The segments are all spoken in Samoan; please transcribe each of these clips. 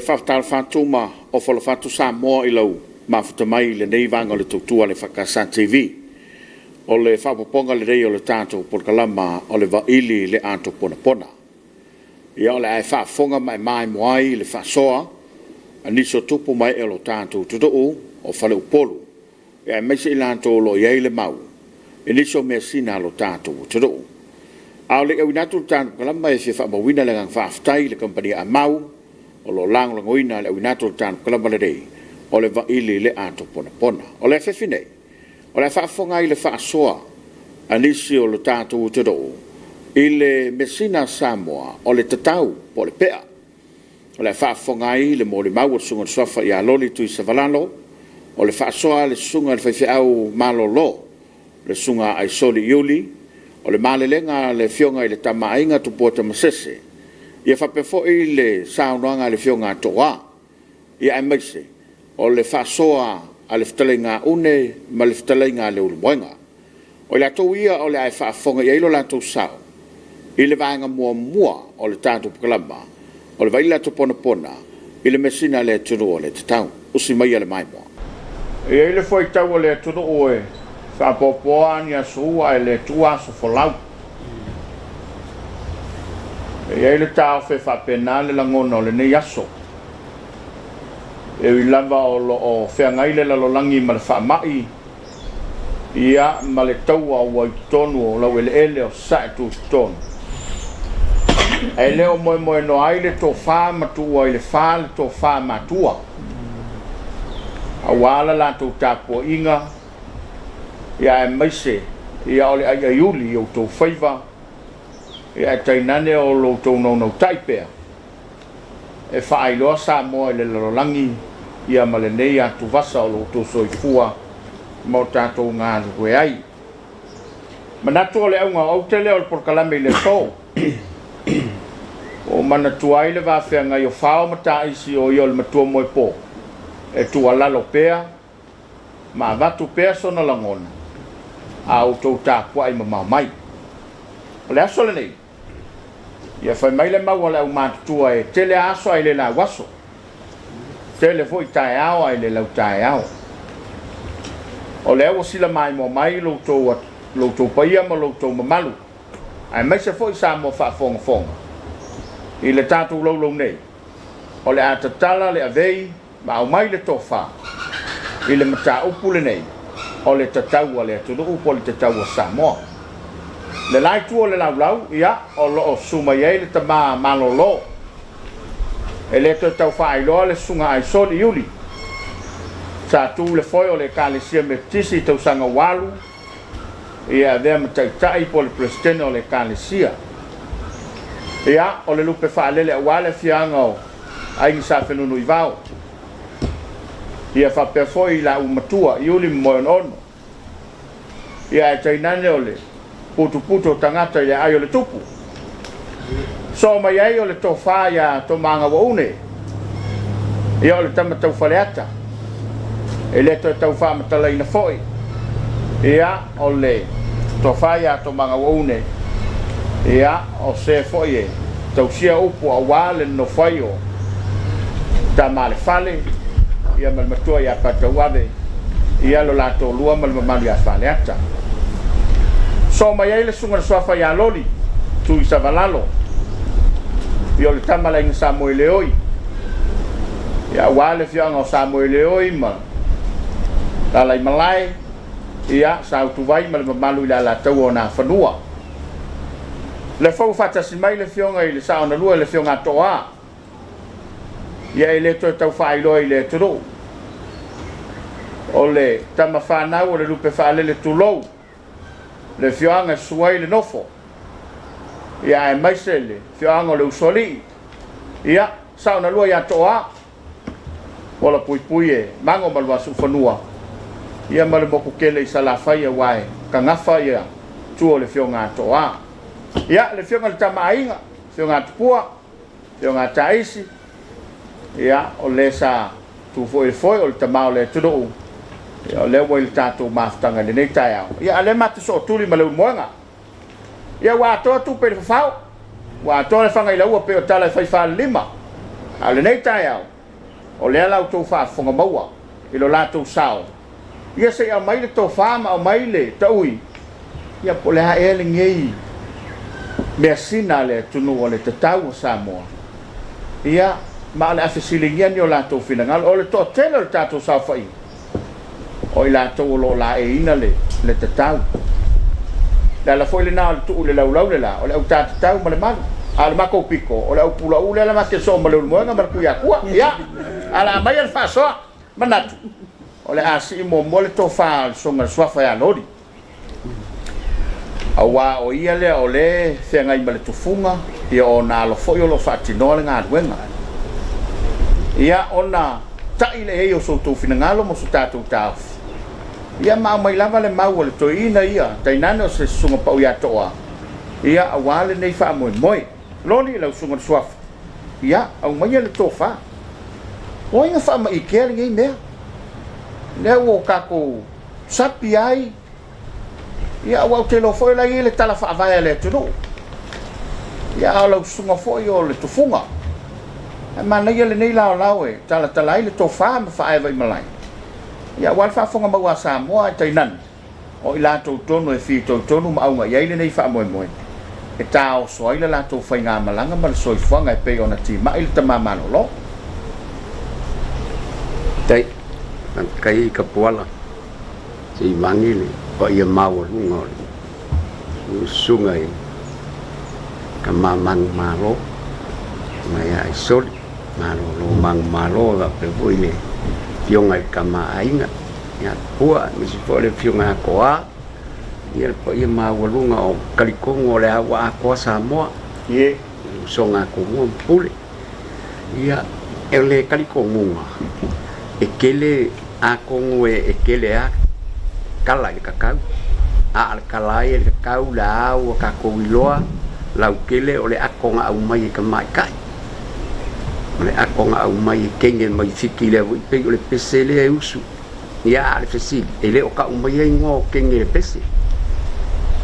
faatalofa atu ma ofo alofa atu Samoa i lau mafuta mai i lenei vaega o le tautua a le EFKS TV. O le faaopoopoga lenei o le tatou polokalama o le Vaili i le Ato Ponapona. Ia o le a e faafofoga ma e maimoa ai i le faasoa a nisi o tupu ma ee o lo tatou atunuu o faleupolu, aemaise i latou o lo o i ai le mau i nisi o measina a lo tatou atunuu. A o le i auina atu le tatou polokalama e fia faamauina le agaga faafetai i le Kamupani a Mau o lo o lagolagoina le auina atu o le tatou polokalama lenei o le Vaili i le Ato Ponapona. O le afiafi nei, o le a faafofoga ai i le faasoa a nisi o le tatou atunuu i le measina a Samoa o le tatau po o le pea. O le a faafofoga ai i le molimau a le Susuga i le Suafa ia Loli Tuisavalalo, o le faasoa a le Susuga i le Faifeau malolo le Susuga ia Aisoli Iuli, o le malelega a le Afioga i le Tama a Aiga Tupua Tamasese, ia faapea foi le saunoaga a le Afioga ia Tooa, aemaise o le faasoa a le Fetalaiga a Une ma le Fetalaiga a Leulumoega. O i latou ia o le a e faafofoga i ai lo latou sao i le vaega muamua o le tatou polokalama o le Vaili le Ato Ponapona i le measina a le atunuu o le tatau. Usi maia le maimoa. E i ai le fuaitau a le atunuu e faapoapoa ni aso ua ae le tuua aso folau. E i ai le taofi e faapena le lagona o lenei aso. E ui lava o lo o feagai le lalolagi ma le faamai, ia ma le taua ua i totonu o laueleele o Sasae Tutotonu, ae le o moemoenoa ai le tofa ma tuua i le fa le tofa matua, aua la latou tapuaiga, ia aemaise ia o le aiaiuli i outou faiva, ia ae tainane o lo outou naunautai pea e faailoa Samoa i le lalolagi ia ma lenei atuvasa o lo outou soifua ma o tatou galulue ai. Manatu o le auga o aute lea o le polokalame i le aso, ua ou manatua ai le va feagai o Fao ma Taisi o ia o le matua moepo e tuualalo pea ma avatu pea sona lagona a outou tapuai mamao mai. O le aso lenei, Ia fai mai le mau a le aumatutua e tele aso ae le lauaso, tele foi taeao ae le lautaeao. O lea ua sila maimoa mai lo outou paia ma lo outou mamalu, aemaise foi Samoa faafogafoga i le tatou loulou nei, o le a tatala le avei ma aumai le tofa i le mataupu lenei o le tatau a le atunuu po o le tatau a Samoa. Le la itu o le laulau, ia, o lo o susu mai ai le tama malolo. E le toe tau faailoa le Susuga Aisoli Iuli, sa tu le foe o le Ekalesia Metotisi i tausaga ua alu, ia avea ma taitai po o le Peresetene o le Ekalesia. Ia, o le lupe faalele aua le afioaga o Aiga Sa Fenunuivao. Ia faapea foi i laua matua, Iuli ma Moeonoono. Ia ae tainane o le putuputu o tagata i le aai o le tupu. Soo mai ai o le tofa iā Tomaagauaune, ia o le tama tau Faleata, e le toe tau faamatalaina foi, ia o le tofa iā Tomaagauaune, ia o se foi e tausia upu aua le nonofo ai o Tamaalefale, ia ma le matua ia Patauave, ia lo la toalua ma le mamalu ia Faleata. Soo mai ai le susuga i le Suafa ia Loli, Tuisavalalo, ia o le tama a le Aiga Samoeleoi, ia aua le afioaga o Samoeleoi ma Lalaimalae, ia Sautuvai ma le mamalu i le Alataua o Nafanua. Le fou faatasi mai le afioga i le Saonalua le afioga a Tooa, ia e le toe tau faailoa i le atunuu. O le tama fanau o le lupe faalele tulou, le afioaga e susu ai le nofo, ia aemaise le afioaga o le Usoalii, ia Saonalua ia Tooa, Ola puipui e mago ma Luasiufanua, ia ma le moku tele i Salafai aua e kagafa ia tua o le afioga a Tooa. Ia, le afioga i le Tama a Aiga, afioga a Tupua, afioga a Taisi, ia, o le sa tu foi i le foe o le tama o le atunuu, ia, o lea ua i le tatou mafutaga i lenei taeao. Ia, a o lea ma te sootuli ma Leulumoega. Ia, ua atoa tupe i le fafao, ua atoa le fagailaua pei o tala e fai falelima. A o lenei taeao, o lea la outou faafofoga maua i lo latou sao, ia se i aumai le tofa ma aumai le taui, ia po o le a ea lenei measina a le atunuu o le tatau a Samoa, ia ma o le a fesiligia ni o latou finagalo. O le toatele o le tatou saofaiga, o i latou o lo o laeiina le, le tatau. O le ala foi lena o le tuu i le laulau le la, o le autā tatau ma le malu. A o le matou pito, o le au pulaʻu lea la ma te soo ma Leulumoega ma le Tuiatua. Ia, a o le a aumaia le faasoa, manatu, o le a sii muamua le tofa a le Susuga i le Suafa ia Loli. Aua o ia lea o lea e feagai ma le tufuga, ia o ona alo foi o lo o faatinoa le galuega. Ia ona ta'i lea i ai o so outou finagalo ma so tatou taofi, ia ma aumai lava le mau a le toeaina ia, tainane o se susuga pau ia Toa, ia aua lenei faamoemoe. Loli, lau susuga i le Suafa, ia aumaia le tofa. O ai na faamaitea lenei mea? Lea ua tatou sapi ai, ia aua ou te iloa foi o la e i ai le tala faavae a le atunuu. Ia a o lau susuga foi o le tufuga. Ae manaia lenei laolao e talatala ai le tofa ma faaeva i malae. Ia aua le faafofoga mau a Samoa ae tainane o i latou tonu e fitoitonu ma auga i ai lenei faamoemoe e taoso ai le latou faigamalaga ma le soifuaga e pei ona timai le tama malolo. Tai, kai kapuala se i vage le paia maualuga o le susuga i tama manumalo ma ia Aisoli, malolo manumalo faapea foi le afioga i le tama aiga ia Tupua aemaise foi o le afioga ia Toa, ia le paia maualuga o talitonu o le a ua atoa Samoa, Ie. Le usoga a Tumua ma Pule. Ia, o le talitonuga, e tele, atonu e tele lava tala i le tatau, a o le tala ai e le tatau le a ua tatou iloa lautele o le ato na aumai e tamaitai, o le ato na aumai e teine mai Fiti lea foi pei o le pese lea e usu. Ia, a o le fesili, e le o tau maia igoa o kenge i le pese?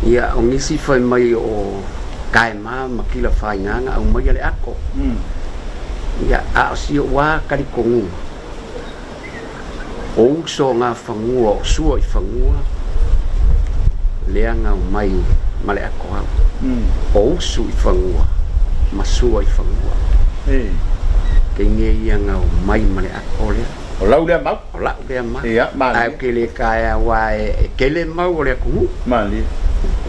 Ia, o nisi fai mai o Kaema ma Kila Faiga na aumaia le ato. Ia, a o si ou lava talitonuga, o uso o Gafanua, o Sua i Fanua lea na aumai ma le ato au. O usu i Fanua ma Sua i Fanua. Kenge ia na omai ma le ato lea. O lau lea mau. O lau lea mau. Ia, malie. Ae ou te le taea aua e tele mau o le atunuu. Malie.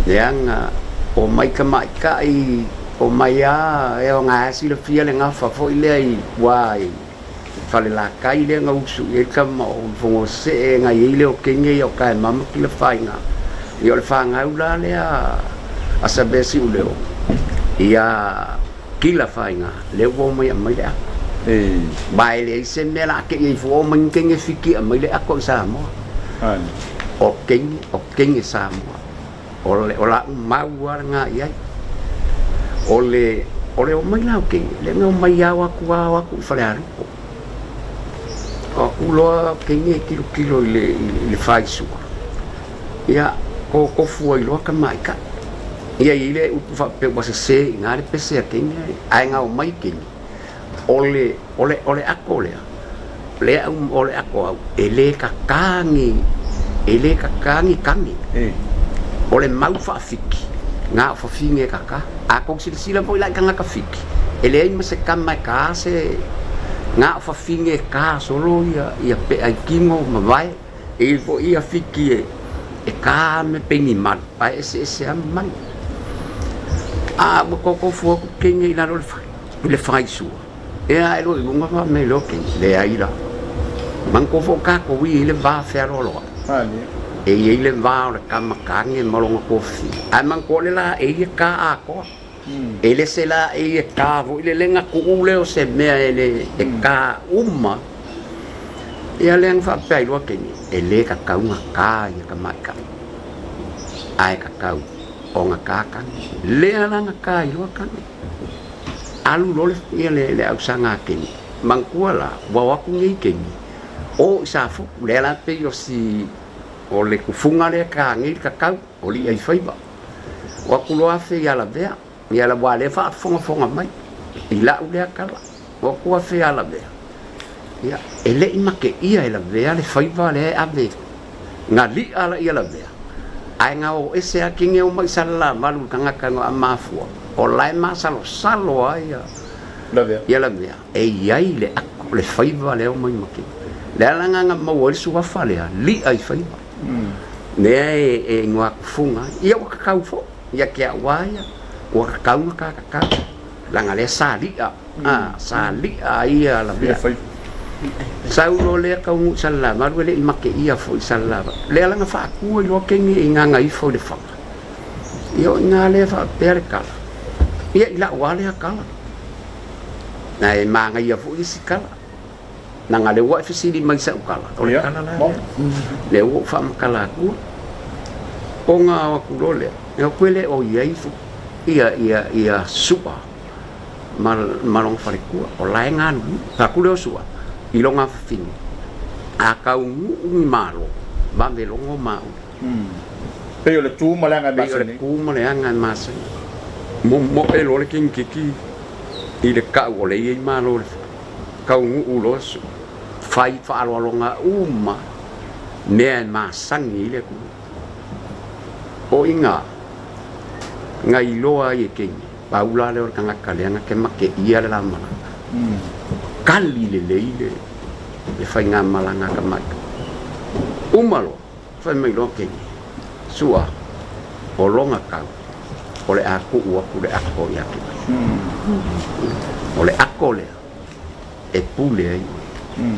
Leaga omai tamaitai, omai lava e aoga silafia le gafa foi lea i tua i Falelatai lea na usu i ai le tama o Ulufogoasee na i ai le okege ia o Taema ma Tilafaiga. Ia o le fanau la lea a Savea Siuleo, ia Kila faiga, lea ua omai e aumai le ato. Ma e leai se mea la te i ai fua omai ni kenge Fiti e aumai le ato i Samoa. O kenge, o kenge Samoa. O le, o la'u mau lava lena i ai. O le, o le omai la o kenge, lea na omai ao atu ao atu i Falealupo. O atu loa kenge e tilotilo i le, i le faisua, ia, totofu ai loa tamaitai. Ia i ai le upu faapea ua sese i ina le pese a teine ae gao mai teine, o le, o le, o le ato lea, lea au, o le ato au, e le kakā ni, e le kakā ni kane. O le mau faafiki, na o fafine e kakā. A tou silasila foi la i tagata fiki, e leai ma se tama e kā se, na o fafine e kā solo ia, ia pea i tino ma vae. E i ai foi ia fiki e kā me peini malu, ae eseese lava ma malu. A ua totofu atu kenge i lalo o le fale, i le faisua, ea ae loa i luga fai mai loa kenge, leai la. Manatua foi o tatou e i ai le va fealoaloai. E i ai le va o le tama tane ma lona tuafafine. Ae manatua o le laei e kā atoa. E le se laei e kā foi lele na tuu lea o se mea e le e kā uma. Ia lea na faapea ai loa kene, e le tatau ona kā ia tamaitai, ae tatau ona kā tane. Lea la na kā ai loa tane. Alu loa le, ia le, le ausaga a kene. Manatua la, ua o atu nei kene, o i Safotu, lea la pei o si, o le tufuga lea kā nei le tatau, o li'a i faiva. O atu loa afe ia Lavea, ia la ua lea faafogafoga mai i la'u lea tala. Ua atu afea lavea, ia, e le i mateia e lavea le faiva lea e ave galiʻa la ia lavea, ae na o ese lava kini e omai i Salalavalu i le tagata na mafua, o la e masalosalo lava ia Lavea. Ia lavea, e i ai le ako, le faiva lea e omai ma kini. Le ala lena na maua ai le suafa lea, liʻa i faiva. Lea e igoa atu fuga ai. Ia ua tatau foi, ia te au lava ia, ua tatau ona ta tatau, leaga lea sa liʻa. Sa liʻa ai ia lavea. Sau loa lea taunuu i Salelavalu e le i make ʻia foi i Salelavalu. Lea la na faatua i loa keni i Gagaifo i Lefaga. Ia o i ina lea faapea le tala. Ia i la'u lava lea tala. Ae manaia foi isi tala. Leaga lea ua e fesili mai i sa'u tala, o le tala la lea. Lea ua ou faamatala atua. Ona o atu loa lea, e o atu e le o i ai ia Su'a ma, ma lona faletua, o la e galulue. Fai atu lea o Su'a i lona afafine, a taunuu ni malo, vave logo maua. Pei o le tu ma le aga e Pei o le masani. tu ma le aga e masani. Momoe loa le kikiki i le kau o lea e i ai malo i le fale. Taunuu loa Su'a, fai faaaloaloga uma mea e masani ai le atunuu. O i ina na iloa ai e Kenya, pau la lea o le tagata lea na te make ʻia le la malaga. Kali lelei le le faigamalaga a tamaitai. Uma loa, fai mai loa Kenya, Sua, o lona kau, o le a tuu atu le ako ia te oe. O le ako lea e pule ai oe.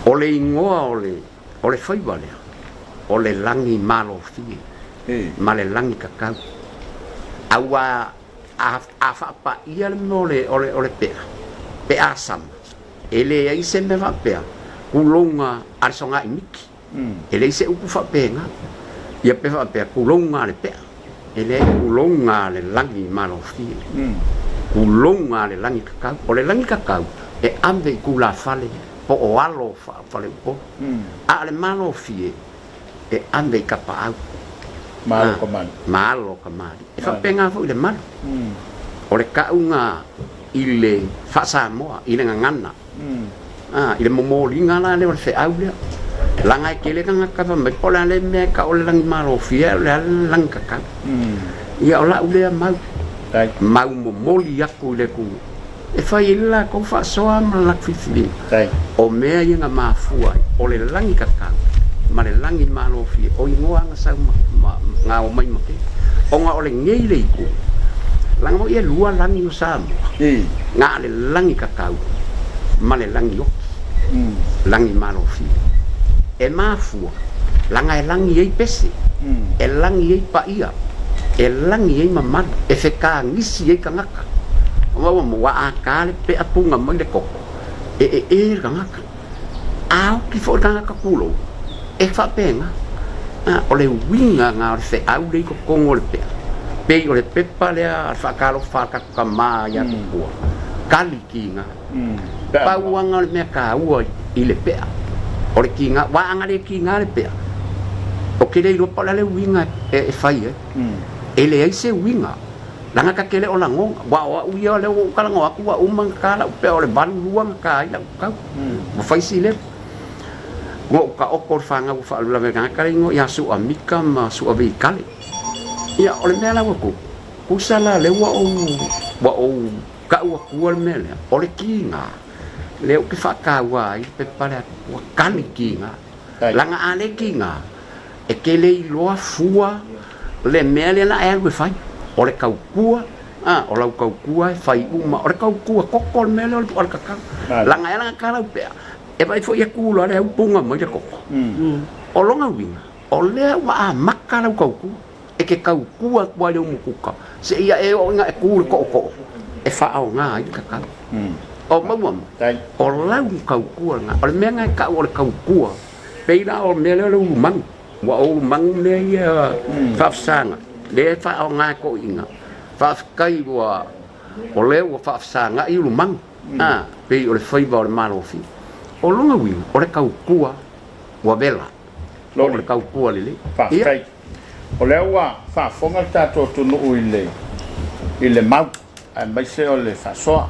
O le igoa o le O le faiva lea, o le lagi malofie ma le lagi kakau. Aua a faapaia le mea o le, o le pea, pe a sama, e leai se mea faapea, tulouna a le soga'i miki. E leai se upu faapena. Ia pe faapea, tulouna a le pea. E leai, tulouna a le lagi malofie. Tulouna a le lagi kakau. O le lagi kakau, e ave i tulafale po o alo o Faleupolu. A o le malofie, e ave i Kapaau. Ma alo ka malu. Ma alo ka malu. E faapena foi le malu. O le kauga i le faa-Samoa, i le gagana, i le momoliga la lea o le feau lea. Leaga e tele tagata fai mai, po o le a le mea e tau o le lagi malofie ae o le a le lagi kakau. Ia o lau lea mau, mau momoli atu i le atunuu. E fai ai le latou faasoa ma le latou filifiliga. O mea ia na mafua ai, o le lagi kakau ma le lagi malofie, o igoa na sau ma, na omai ma kea. Ona o lenei le itu, leaga foi e lua lagi o Samoa, na o le lagi kakau ma le lagi oki, lagi malofie. E mafua, leaga e lagi ai pese, e lagi ai paia, e lagi ai mamalu, e fekagisi ai tagata. Ua ua a ka le pea puga mai le koko, e ee le tagata. A oki foi le tagata pulou, e faapena. O le uiga lena o le feau lea i totonu o le pea, pei o le pepa lea a le faatalofa a le tatou tama ia Tupua, kali kiga. Pau lava o le mea taua i le pea, o le kiga, aua a na le kiga le pea, ou te le iloa po o le a le uiga e fai ai. E leai se uiga. Leaga ta te le o lagona, aua o au ia lea ua ou talanoa atu ua uma ona ta lau pea o le 82 na ta ai lau tau. Ua fai si leva. Ua ou taoto le fanau ua faalavelave tagata le igoa ia Su'a Mika ma Su'a Veikale. Ia o le mea la ua tupu, tusa la lea ua ou ua ou tau atua le mea lea, o le kiga lea ou te faataua ai le pepa lea ua kali kiga. Leaga a le kiga, E te le iloa fua le mea lea na e alu e fai. O le tautua, a, o lau tautua e fai uma. O le tautua koko le mea lea o le kakau. Leaga e ala ona ta lau pea, e vaai foi e tu loa le au puga mai le koko. O lona uiga, o lea ua amata lau tautua. E te tautua atu ai i le umukuka seia e oo ina e tu i le tootoo e faaaoga ai le kakau. O maua mai, o lau tautua lena. O le mea lena e tau o le tautua. Pei la o le mea lea o le ulu manu. Ua ulu manu mea ia faafesaga, lea e faaaoga e toeaiina. Faafetai ua o lea ua faafesagai ulu manu, a, pei o le faiva o le malofie. O lona uiga, o le tautua ua vela, po o le tautua lelei. Ia. Faafetai. O lea ua faafofoga le tatou atunuu i le i le mau aemaise o le faasoa.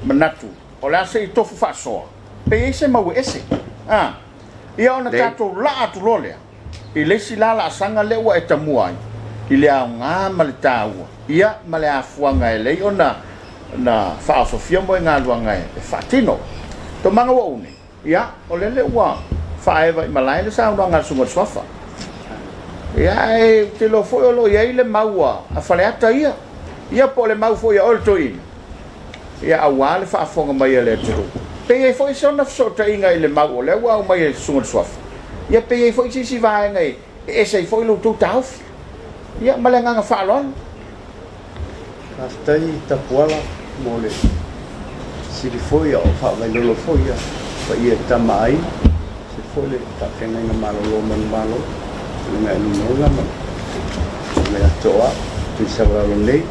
manatu o le a se i tofu faasoa pe i ai se mau e ese. A, ia ona tatou laa atu loa lea i le isi la laasaga lea ua e tamua ai i le aoga ma le taua, ia ma le afuaga e lei ona na faaosofia moegaluaga e faatino. Tomaga ua une, ia, o lele ua faaeva i malae le saunoaga a le Susuga i le Suafa. Ia, ae ou te iloa foi o lo o i ai le mau a Faleata ia, ia po o le mau foi a oe le Toeaina, ia aua le faafofoga mai a le atunuu. Pe i ai foi sona fesootaiga i le mau o lea ua aumai e le Susuga i le Suafa, ia pe i ai foi se isi vaega e ese ai foi lo outou taofi. Ia, ma le agaga faaaloalo. Faafetai Tapuala mo le sili foi a o faavailolo foi a paia i Tama a Aiga, aemaise foi le faafeagaiga malolo o Manumalo, Fetalaiga ia Nunuga ma le Fetalaiga ia Toa, Tuisavalalo nei.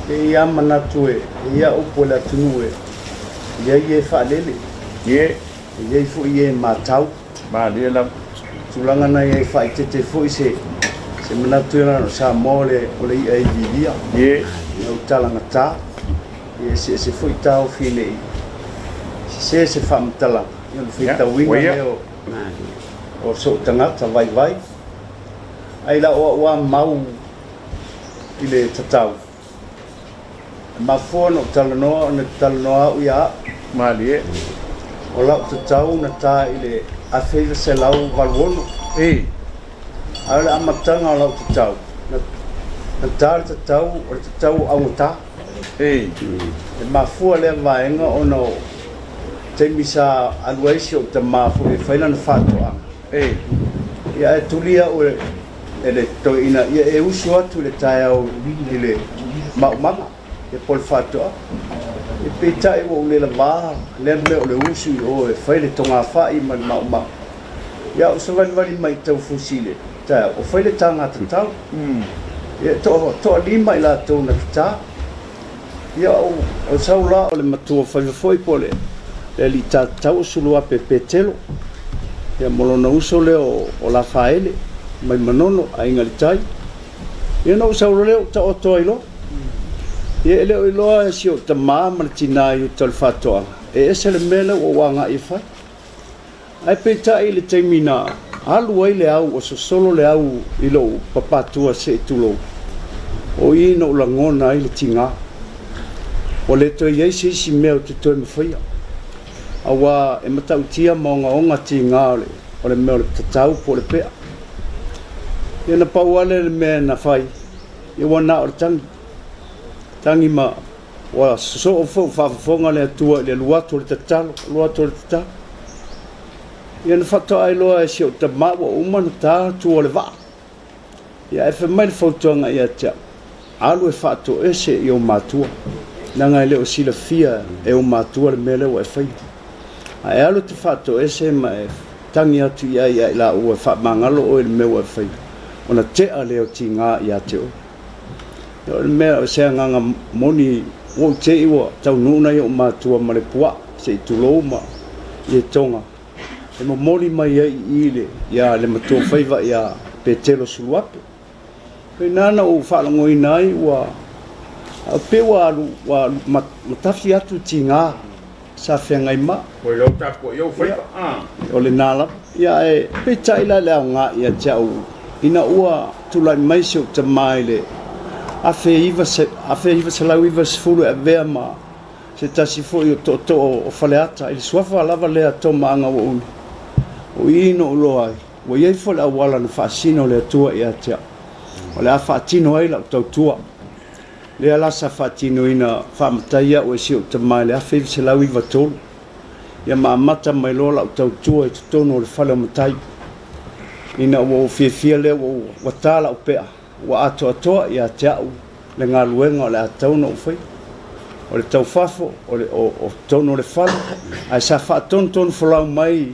E i ai lava manatu e i ai lava upu a le atunuu e i ai e faalele, e i ai foi e matau. Malie lava. Tulaga na i ai faaeteete foi se se manatu ia leaga o Samoa o le o le i'a e viivia. Ie. Ina ua talagata, ia eseese foi taofi ne i sese se faamatalaga, ia ona faitauina lea o o soo tagata vaivai. Ae i lau au lava mau i le tatau, E mafua ona ou talanoa ona e talanoa au ia au. Malie. O lau tatau na ta i le 1986. Ei. Ae o le amataga o lau tatau, na, na ta le tatau, o le tatau augata. Ei. E mafua lea vaega ona o taimi sa alu ai si ou tama foi e fai lana faatoaga. Ei. Ia ae tuli au e e le toeaina ia e usu atu i le taeao i le maumaga ia po o le faatoaga. Ia peitai ua ou le lavā lea mea o le usu i o e fai le togafai ma le maumaga. Ia ou savalivali mai i Taufusi i le taeao o fai le taga tatau. Ia toalima i latou na tata. Ia o sau la o le matua faiva foi po o le alii tatau o Suluape Petelo, ia ma lona uso lea o Lafaele mai Manono, Aiga i le Tai. Ia na ou sau loa lea ou taoto ai loa. Ia e le o iloa e si ou tama ma le tina i uta o le faatoaga, e ese le mea lea ua ou agai e fai. Ae peitai i le taimi na alu ai le au ua sosolo le au i lou papatua se i tulou, o i na ou lagona ai le tiga. Ua le toe i ai se isi mea ou te toe mafaia, aua e matautia ma ogaoga tiga o le, o le mea o le tatau po o le pea. Ia na pau lava lea le mea na fai, ia ua na o le tagi, tagi ma Ua sosoo foi faafofoga le Atua i le alu atu o le tatalo, alu atu o le tatalo. Ia na faatoa iloa e si ou tama ua uma ona ta tua o le vaa. Ia ae fai mai le fautuaga ia te au, alu e faatoese i ou matua, leaga e le o silafia e ou matua le mea lea ua e faia. Ae alu e te faatoese ma e tagi atu i ai ia i laua e faamagalo oe i le mea ua e faia, ona tea lea o tiga ia te oe. O le mea o se agaga moni ua ou te i ua taunuu nai ou matua ma le puaa se i tulou ma ietoga e momoli mai ai i i le ia le matua faiva ia Petelo Suluape. O ina na ou faalogoina ai ua pei ua alu ua matafi atu tiga sa feagai ma. Ua iloa tapuai ou faiva, a. O lena lava. Ia ae peitai la le aoga ia te au ina ua tulai mai si ou tama i le 1990 e avea ma se tasi foi o tootoo o Faleata i le suafa lava lea Tomaaga ua uli. O i na ou iloa ai ua i ai foi le auala na faasino le Atua ia te au o le a faatino ai lau tautua. Lea la sa faatinoina faamatai au e si ou tama i le 1993, ia ma amata mai loa lau tautua i totonu o le fale o matai. Ina ua ou fiafia lea ua ua ta lau pea, ua atoatoa ia te au le galuega o le a tatau ona ou faia. O le taufafo, o le o, o totonu o le fale, ae sa faatonutonu folau mai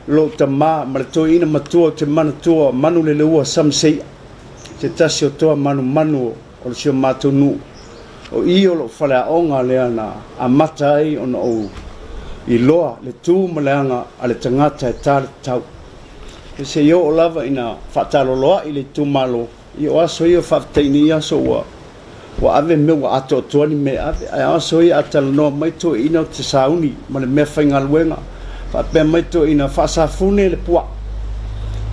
lou tama ma le toeaina matua ou te manatua Manuleleua Samaseia, se tasi o toa manumanu o o si o matou nuu. O i o lou faleaoga lea na amata ai ona ou iloa le tu ma le aga a le tagata e ta le tatau. E se i oo lava ina faataloloa'i le itumalo, ia o aso ia o faafetai i nei aso ua Ua ave mea ua atoatoa ni mea e ave, ae aso ia a talanoa mai toeaina ou te sauni ma le mea faigaluega, faapea mai toeaina faasafune le puaa.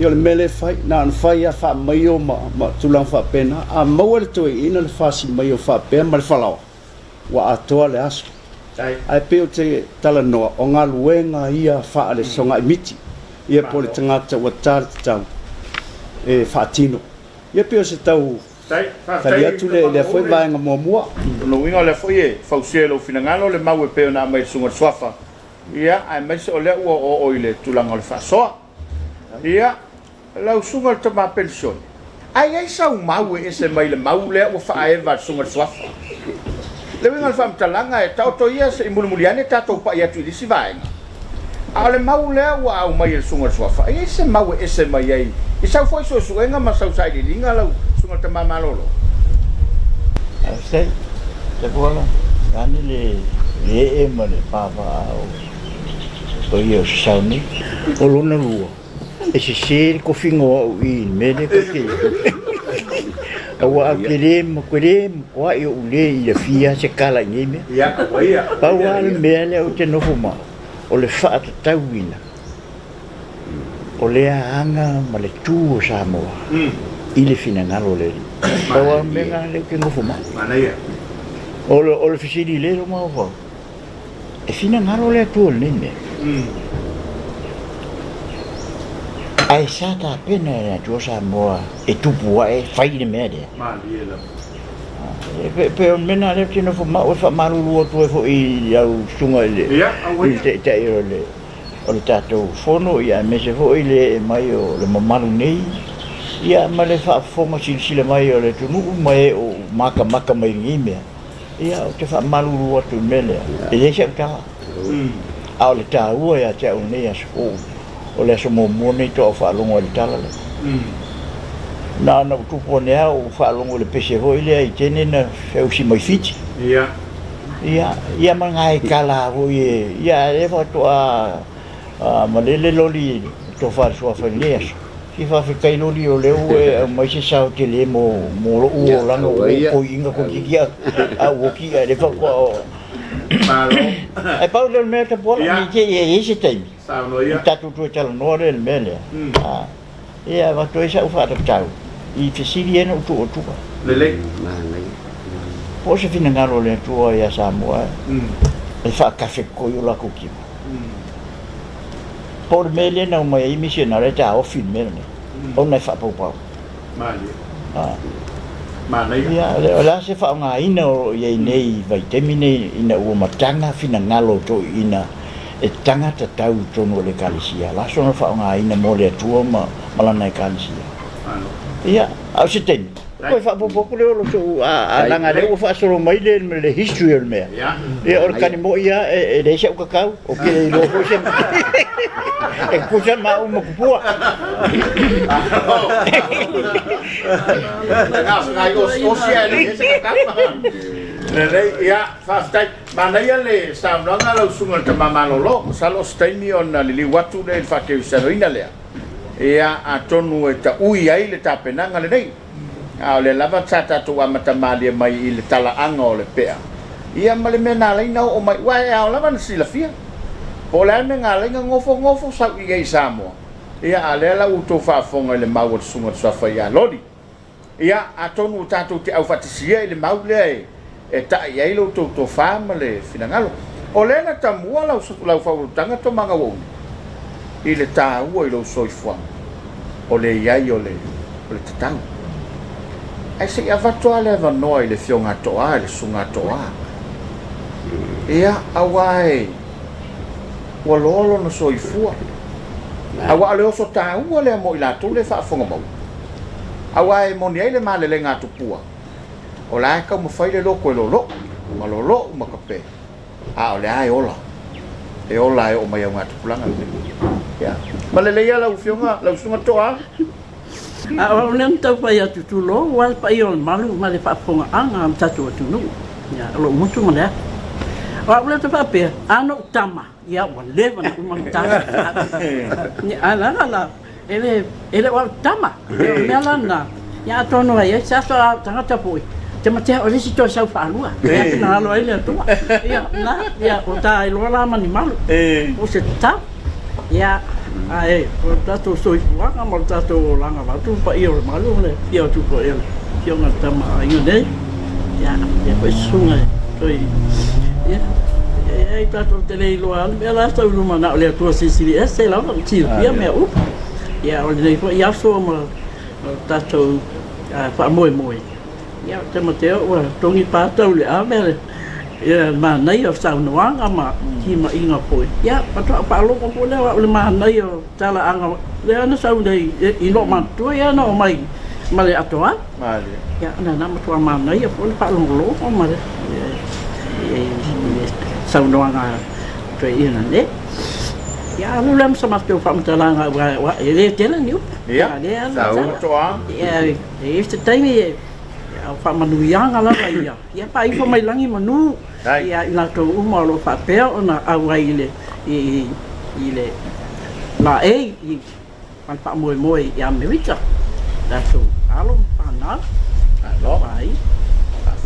Ia o le mea lea e fai, na ona fai lava faamaio ma, ma tulaga faapena, a maua e le toeaina le fasi maio faapea ma le falaoa, ua atoa le aso. Ae pei ou te talanoa, o galuega ia faale-sogai miti, ia po o le tagata ua ta le tatau e faatino. Ia pei o se tau tali atu lea i lea foi vaega muamua. O lona uiga o lea foi e fausia i lou finagalo le mau e pei ona aumai e le Susuga i le Suafa, ia, aemaise o lea ua oo i le tulaga o le faasoa. Ia, lau Susuga i le Tama Penisione, a i ai sau mau e ese mai le mau lea ua faaeva e le Susuga i le Suafa? Le uiga o le faamatalaga, e taoto ia se i mulimuli ane tatou pai atu i le isi vaega. A o le mau lea ua aumai e le Susuga i le Suafa, e i ai se mau e ese mai ai i sau foi suesuega ma sau sailiiliga lau Susuga i le Tama Malolo? Faafetai. Tapuala, vaeane le ee ma le pavaa o ia o Sasao nei. O lona lua, E sese le tofiga o au i le mea lea ta te aua ou te le te le matuai ou le ilafia se tala i nei mea. Pau lava le mea lea ou te nofo ma au, o le faatatauina o le aga ma le tu o Samoa i le finagalo o le Alii. Pau lava le mea lena lea ou te nofo ma au. O le fesili i lea mafaufau, E finagalo le Atua i lenei mea. Ae sa tapena e le Atua Samoa e tupu ae fai le mea lea. E pei o le mea lena lea ou te nofo ma au e faamalulu atu ai foi i lau susuga i le Taitai o le tatou Fono aemaise foi le ee mai o le mamalu nei ma le faafofoga silasila mai o le atunuu ma e o matamata mai i lenei mea. Ia, ou te faamalulu atu i le mea lea, e leai sau tala. A o le taua ia te au i lenei aso, o le aso muamua lenei faatoa ou faalogo ai i le tala lea. Na ona ou tupu ane lava ou faalogo i le pese foi lea i teine na feusi mai Fiti. Ia, ia ma nai tala foi e, ia a o lea faatoa malele loli i le tofa a le suafa i lenei aso. Se faafetai loli o lea ua e aumai se sao tele mo mo lou olaga ua ou toeaina toeitiiti a ou oti ae lea faatoa oo. Ae pau lea o le mea Tapuala ne i te i e i ai se taimi ona tatou toe talanoa lea i le mea lea. Ia avatu ai sau faatatau i fesili ia na ou tuuatua. Po o se finagalo o le Atua ia Samoa e faatafetoi o latou tino. Po o le mea lea na omai ai misionare e taofi i le mea lenei, ona e faapaupau. Ia, o le a se faaaogaina o lo o i ai nei i vaitaimi nei ina ua mataga finagalo o toeaiina e tagata tau i totonu o le Ekalesia? O le a sona faaaogaina mo le Atua ma Lana Ekalesia? Ia, a o se taimi, Toe faaopoopo atu lea o sou leaga lea ua faasolo mai le history o le mea. Ia o le tali moi lava e leai sau kakau, ou te le iloa foi se e tutusa ma au ma tupua. Lelei, ia, faafetai. Manaia le saunoaga lau Susuga i le Tama Malolo. Masalo o se taimi ona liliu atu lea i le faakerisianoina lea. Ia, atonu e taui ai le tapenaga lenei. A o lea lava sa tatou amata malie mai i le talaaga o le pea, ia ma le mea na ala ai ona oo mai, aua e ao lava ona silafia po o le a le mea na ala ai ona nofonofo sau i ai i Samoa. Ia, a o lea la ua outou faafofoga i le mau a le Susuga i le Suafa ia Loli. Ia, atonu ua tatou te aufaatasi ia i le mau lea e ta'i i ai lo outou tofa ma le finagalo. O lea na tamua lau, lau faauluulutaga Tomaga Uauni i le taua i lou soifuaga o le i ai o le, o le tatau. Ae se i avatu lava le avanoa i le Afioga a Toa, i le Susuga a Toa. Ia, aua e, ua loa lona soifua. Aua o le oso taua lea mo i latou lea e faafofoga maua. Aua e moni ai le malelega a tupua, o la e taumafai le loto e lolo'u ma lolo'u ma kape, a o lea e ola, e ola e oo mai augatupulaga lenei. Ia, malele ia lau Afioga, lau Susuga Toa. A o au lea na tau fai atu, tulou lava le paia o le malu ma le faafofogaaga a le tatou atunuu, ia, o lou gutu ma le afi. O au lea ou te faapea, a na ou tama, ia ua leva ona uma ona ta. Ae leaga la, E le, e le o au tama. O le mea la lena, ia atonu ai ai se aso a tagata foi, Te matea o le isi toe sau faalua. Ia finagalo ai le Atua. Ia, na, ia, ua ta ai loa la ma ni malu. O se tatau. Ia, ae o le tatou soifuaga ma le tatou olaga vaeatu le paia o le malu ma le afio atu foi o le Afioga i le Tama a Aiga nei. Ia, faapea foi susuga e toe, ia, e i ai tatou te le iloa lava le mea la e sau i luma na o le Atua Silisili Ese lava ma silafia mea uma. Ia, o lenei foi aso ma le tatou faamoemoe, Ia, ou te matea ua togi pātau i le ave le manaia o saunoaga ma timaiga foi. Ia, faatoa ou faalogo foi lea o au i le manaia o talaaga lea na sau nei i lou matutua ia na omai ma le atoa. Ia, na na matua manaia foi le faalogologo ma le saunoaga a toeaiina nei. Ia, alu lea ma sa matou faamatalaga aua e le tele ni upu. Ia, sa Ia, E i ai se taimi e o faamanuiaga lava ia, ia faaifo mai lagi manu ia i latou uma o lo o faapea ona auai i le i i le laei i ma le faamoemoe i Amerika, tatou alo ma fanau, Malo. Ai.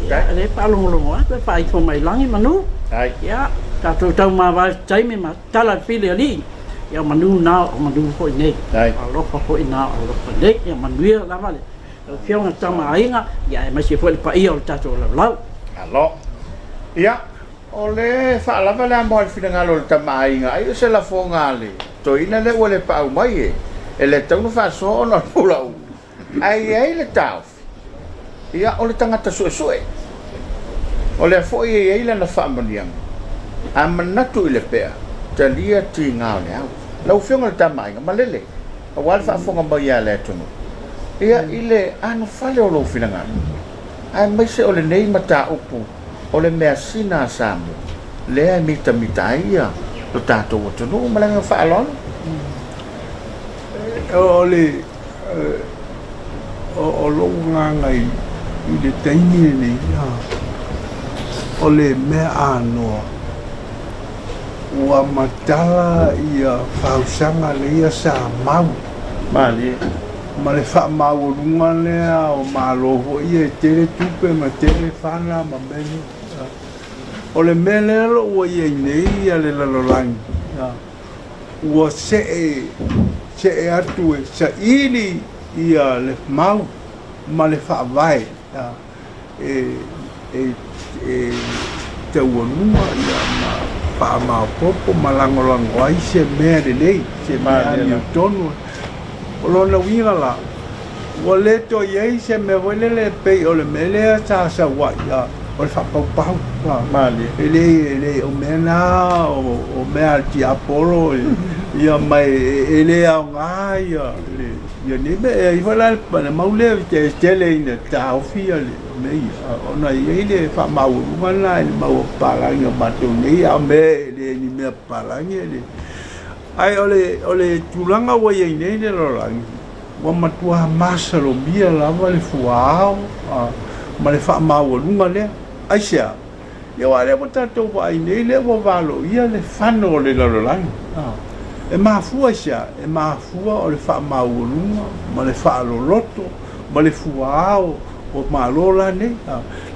Ia, lea e faalogologo atu e faaifo mai lagi manu. Ia, tatou taumavae i se taimi ma tala le fili alii. Ia o manu na o manu foi nei. O alofa foi na o alofa nei. Ia manuia lava le Afioga Tama Aiga, ia aemaise foi le paia o le tatou laulau. Malo. Ia, o le faalava le amoa i le finagalo o le Tama Aiga, ai o se lafoga a le toeaina lea ua le paau mai e, e le tatau ona faasoa ona o le pulou. Ae i ai le taofi. Ia, o le tagata suesue. O lea foi e i ai lana faamanuiaga. A manatu i le pea, talia tiga o le au. Lau Afioga i le Tama Aiga, malele, aua le faafofoga mai a le atunuu, ia, i le anofale o lou finagalo, aemaise o lenei mataupu o le measina a Samoa, lea e mitamita ai ia lo tatou atunuu. Ma le agaga faaaloalo. O le O lou agaga i le taimi lenei, o le mea anoa, ua matala ia fausaga lea sa mau ma le faamaualuga lea o Malo foi ia e tele tupe ma tele fana ma mea nei. O le mea lea o lo o ua i ai nei le lalolagi, ua see see atu e saili ia le mau ma le faavae e e e taualuga ia ma faamaopoopo ma lagolago ai se mea lelei, se mea amiotonu. O lona uiga la, Ua le toe i ai se mea foi lele e pei o le mea lea sa sau ai, o le faapaupau. Malie. E le, e le, o mea na o mea a le tiapolo, ia ma e le aoga ia, ia nei mea. E i ai foi la le mau lea e tele ina taofi ia le mea ia, ona e i ai le faamaualuga lena i le mau a papalagi o matou nei, a o mea e le ni mea papalagi e le. Ae o le, o le tulaga ua i ai nei le lalolagi, Ua matua masalomia lava le fuaao ma le faamaualuga lea. Aisea? Ia aua o lea ua tatou vaai nei, lea ua valoia le fano o le lalolagi. E mafua aisea? E mafua o le faamaualuga ma le faaloloto ma le fuaao o Malo la nei.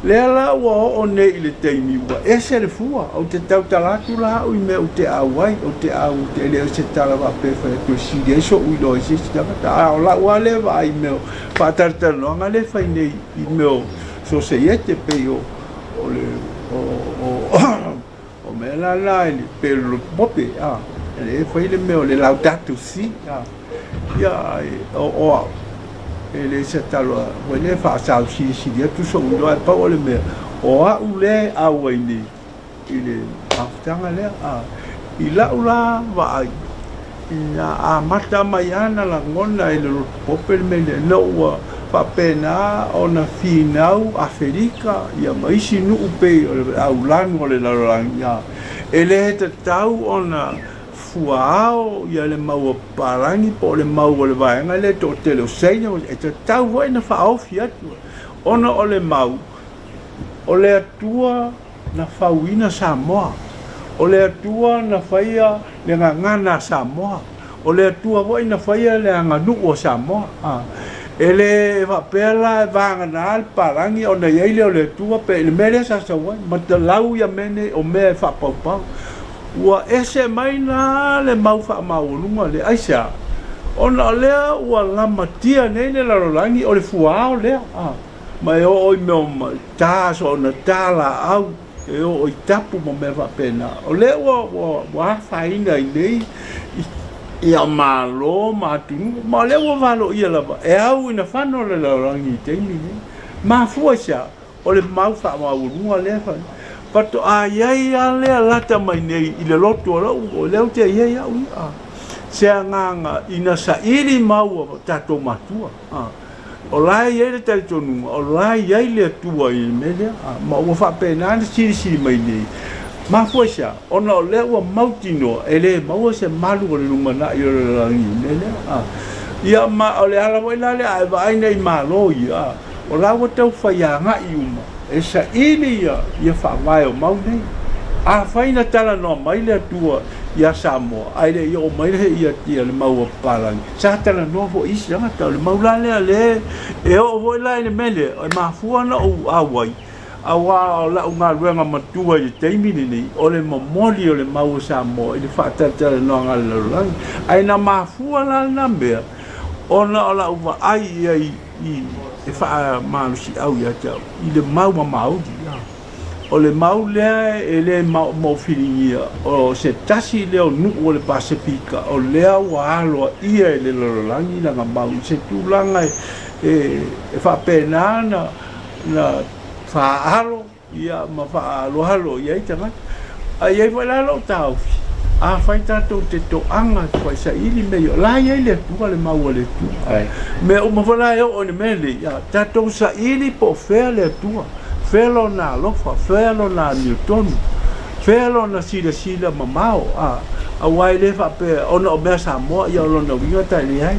Lea la ua oo nei i le taimi ua ese le fua. Ou te tautala atu la au i mea ou te au ai, ou te au, e le o se tala faapea e fai atu e sili ai so'u iloa i se isi tagata, a o la'u lava lea vaai i mea o faatalatalanoaga lea e fai nei i mea o soseiete pei o o le o o O mea la la i le pei o le lotu pope, a, lea e fai le mea o le Laudato Si, a, ia, o, o au, e le se talo foi lea e faasausilisili atu so'u iloa, ae pau o le mea, o a'u lea e auai nei i le mafutaga lea, a, i la'u la vaai, Ina amata mai lava na lagona e le lotu pope le mea lea, ina ua faapena ona finau Afelika ia ma isi nuu pei o le aulanu o le lalolagi, a e le tatau ona fuaao ia le mau a papalagi po o le mau a le vaega lea e toatele o Saina, e tatau foi ona faaofi atu ona o le mau o le Atua na fauina Samoa. O le Atua na faia le gagana a Samoa. O le Atua foi na faia le aganuu a Samoa. E le faapea la e vagana le papalagi ona i ai lea o le Atua pe i le mea lea sa sau ai, ma talau ia mea nei o mea e faapaupau. Ua ese mai la le mau faamaualuga lea. Aisea? Ona o lea ua lamatia nei le lalolagi o le fuaao lea, ma e oo i mea o ta, soona ta laau, e oo i tapu ma mea faapena. O lea ua, ua, ua afaina ai nei ia Malo ma atunuu, ma o lea ua valoia lava e au ina fano le lalolagi i le taimi lenei. Mafua i se a? O le mau faamaualuga lea e fai. Faatoa i ai lava lea lata mai nei i le loto o lou, o lea ou te i ai au ia, se agaga ina saili mau a tatou matua. O la e i ai le talitonuga, o la e i ai le Atua i le mea lea, ma ua faapena ona silisili mai nei. Mafua i se a? Ona o lea ua mautinoa e le maua se malu o le lumanai o le lalolagi i le mea lea. Ia ma o le ala foi la lea a e vaai nei i Malo ia, O la ua tau fai agai uma e saili ia ia faavae o mau nei. Afai na talanoa mai le Atua ia Samoa ae le i oo mai le ia ia le mau a papalagi, sa talanoa foi isi tagata. O le mau la lea le e oo foi la i le mea lea e mafua ona ou auai aua o lau galuega matua i le taimi lenei o le momoli o le mau a Samoa i le faatalatalanoaga a le lalolagi. Ae na mafua la lena mea ona o lau vaai i ai i e faamalosiau ia te au i le mau mamauli. O le mau lea e le maomaofiligia, o se tasi lea o nuu o le Pasefika o lea ua aloaia e le lalolagi lana mau i se tulaga e faapena ona faaalo Ia, ma faaaloalo i ai tagata. Ae i ai foi la lou taofi, afai tatou te toaga e fai saili mea ia, o la e i ai le Atua, le mau a le Atua. Mea uma foi la e oo i le mea lenei, ia, tatou saili po o fea le Atua, fea Lona alofa, fea Lona amiotonu, fea Lona silasila mamao, a, aua e le faapea ona o mea Samoa, ia o lona uiga ta leai.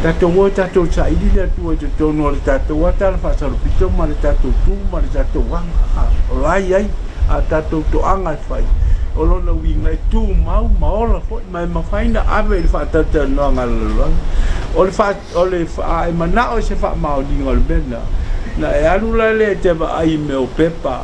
Tatou o tatou saili le Atua i totonu o le tatou lava tala faasalopito ma le tatou tu ma le tatou aga, a, o la e i ai a tatou toaga e fai, o lona uiga e tumau ma ola foi, ma e mafai ona ave i le faatalatalanoaga a le lalolagi. O le faa, o le, a e manao i se faamaoniga o le mea lena, na e alu la lea e te vaai i mea o pepa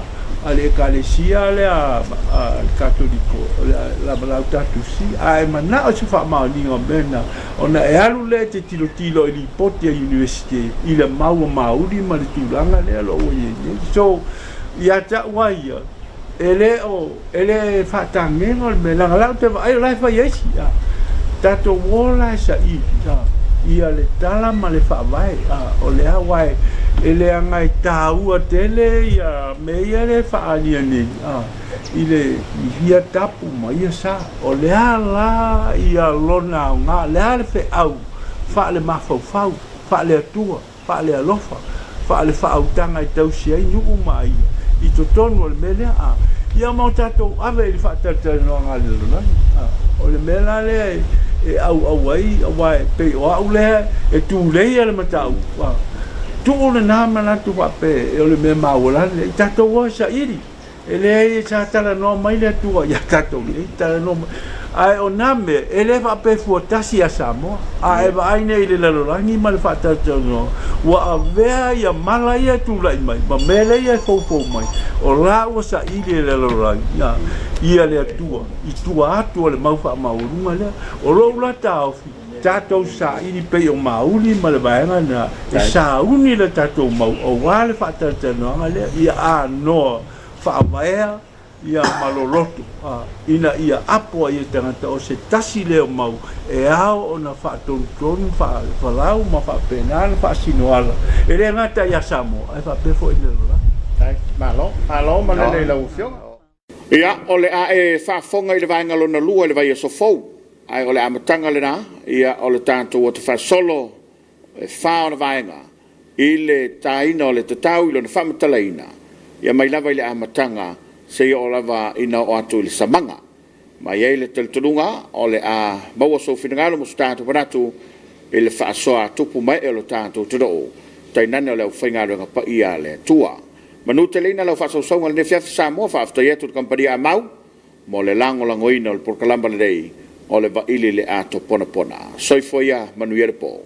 a le Ekalesia lea a le Katoliko, o le Lauvalau Tatusi, a e manao i se faamaoniga o mea na, ona e alu lea e te tilotilo i lipoti a University i le mau a Māori ma le tulaga lea o lo o ua i ai nei. So, ia te au lava ia, e le o, e le faatagega le mea, leaga o la ou te vaai o la e fai e isi, a. Tatou o la e saili, a, ia le tala ma le faavae, a, o le a, aua e leaga e taua tele ia mea ia lea e faaalia nei, a, i le, i ia tapu ma ia sa. O le a la ia lona aoga, o le a le feau faale-mafaufau, faale-Atua, faale-alofa, faale-faautaga e tausi ai nuu ma aiga i totonu o le mea lea, a ia ma o tatou ave i le faatalatalanoaga a le lalolagi. A o le mea la lea e auau ai, aua e pei o au lea e tuleia le mataupu, a tuu lena manatu faapea o le mea maualalo lea, i tatou o e saili. E leai, sa talanoa mai le Atua ia tatou nei, talanoa mai. Ae o na mea, e le faapea fua tasi ia Samoa. A e vaai nei i le lalolagi ma le faatalatalanoaga, ua avea ia mala ia e tulai mai, ma mea ia e foufou mai, o la ua saili e le lalolagi ia le Atua i tua atu o le mau faamaualuga lea. O lou la taofi, tatou saili pei o Mauli ma le vaega lena e sauni le tatou mau aua le faatalatalanoaga lea ia anoa faavaea ia ma loloto ina ia apo ai e tagata o se tasi lea o mau e ao ona faatonutonu faafalau ma faapena ona faasinoala e le gata ia Samoa ae faapea foi i le lalolagi. Malo, malo malele i lau Afioga. Ia, o le a e faafofoga i le vaega lona lua i le vaiaso fou, ae o le amataga lena, ia, o le tatou ata faasolo e fa ona vaega i le taina o le tatau i lona faamatalaina, ia mai lava i le amataga seia oo lava ina oo atu i le samaga. Ma e i ai le talitonuga o le a maua sou finagalo ma so tatou manatu i le faasoa a tupu ma ee o lo tatou atunuu, tainane o le aufaigaluega paia a le Atua. Manuteleina lau faasausauga i lenei afiafi Samoa, faafetai atu i le kamupani a Mau mo le lagolagoina o le polokalama lenei o le Vaili i le Ato Ponapona. Soifua ia, manuia le po.